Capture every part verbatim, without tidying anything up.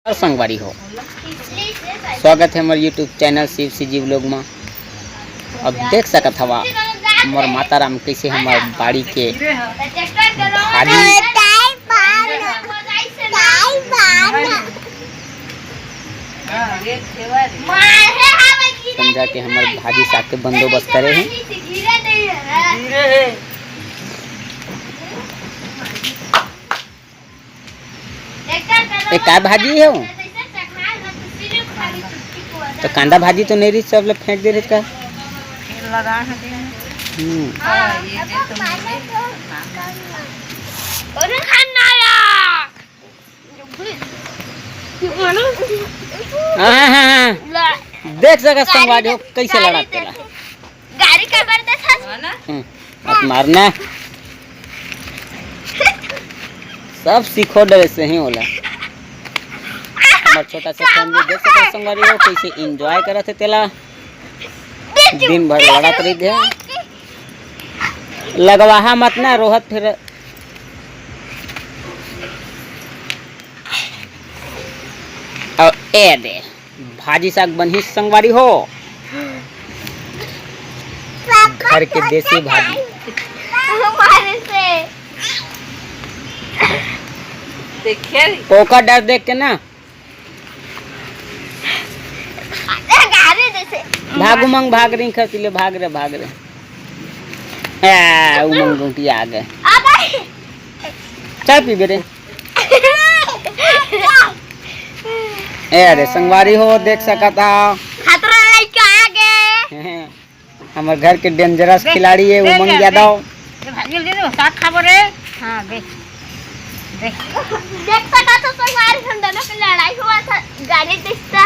और संगवारी हो, स्वागत है हमर YouTube चैनल शिव सी जी व्लॉग में। अब देख सकत हवा मोर माता राम कैसे हमर बाड़ी के भाजी, समझा के हमर भाजी साग के बंदोबस्त करे हैं। ए, का भाजी हे वो? तो कांदा भाजी तो नहीं रही, सब लोग फेंक दे रहे का? लगा है दिन। हम्म। हाँ, ये दे तो मुझे। अरे खाना यार। हाँ, हाँ, हाँ, हाँ। देख सकत संगवारी हो, कैसे लड़ाते ला। गाड़ी का कर दे था। हम्म, मत मारना। सब सीखो डरे से ही होला। हमर छोटा सा फैमिली देख सकत संगवारी हो, कैसे एंजॉय करत हे तेला। दिन भर लड़त रहिथे। लगवाहा मत ना, रोहत फिर। और ए दे, भाजी साग बनही संगवारी हो। घर के देसी भाजी। हमारे से। देखे? ओकर डर देख के ना। अरे गाड़ी जैसे। भाग उमंग, भाग रही खसी ले, भाग रे, भाग रे। आ, उमंग गुटिया आ गए। आ गए। चाय पीबे रे। ए, अरे संगवारी हो, देख सकत हा। खतरा लइका आ गए। हमर घर के डेंजरस खिलाड़ी है उमंग यादव। ए भाई, जल्दी दे, साग खाबो रे। हाँ, दे। दे। देख सकत हा संगवारी, हम दोनों की लड़ाई हुआ था, गाली दिसता।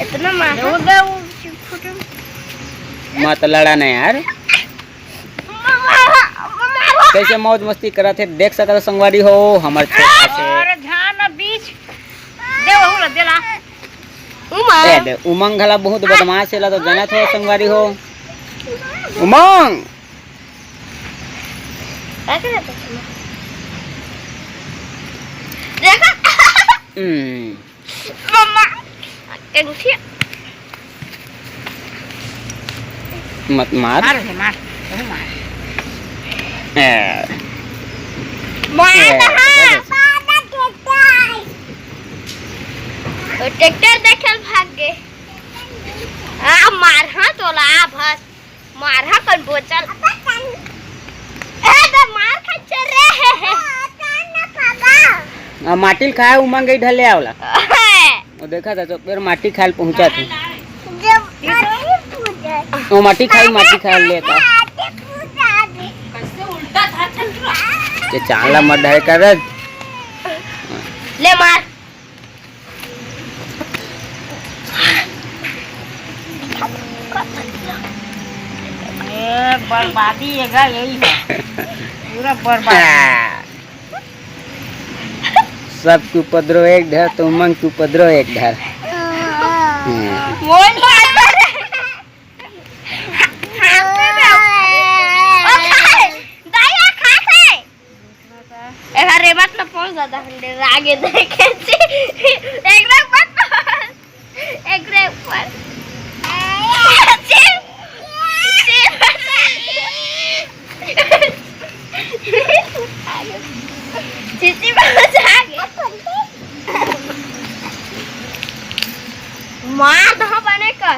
इतना मार। दे, वो दे, वो छोटे। मत लड़ा ना यार। कैसे मौज मस्ती करत हे, देख सकत हा संगवारी हो, हमर छोटा से। अरे ध्यान ना बीच। दे वहू ला, दे ला। उमंग। ए दे, उमंग घला बहुत बदमाश हे ला तो जानत हो संगवारी हो। उमंग। देखा? हम्म। मम्मा, टेंशन। मत मार। मार रे, मार। तू मार। ए। मार ए, दहा। ओ ट्रैक्टर देखे ल भाग गे। आ, मार, हाँ, तोला, आ, बस। मारहा कौन बोचल? ए, बे मार खा चल रे। आ, माटी ल खाए, उमंग गई ढले आवला। ओ देखा था, तो फिर माटी खाए ल पहुंचा था। जब वो माटी खाई, माटी खाए लेता। ये चाला मत ढाई कर। ले मार। ए, बर्बादी एगा यही है, पूरा बर्बादी। सबके उपद्रव एक ढर, तो उमंग के उपद्रव एक ढर। हम्म। मोहन भाई। दया खाथे। एकर रेमत ल पहुंच जाता हंडे, आगे देखे छी। एक रंग मत पहुंच। एक रंग पर। छी, छी, छी। चीची पहुंच आगे। मार दहा बने कर।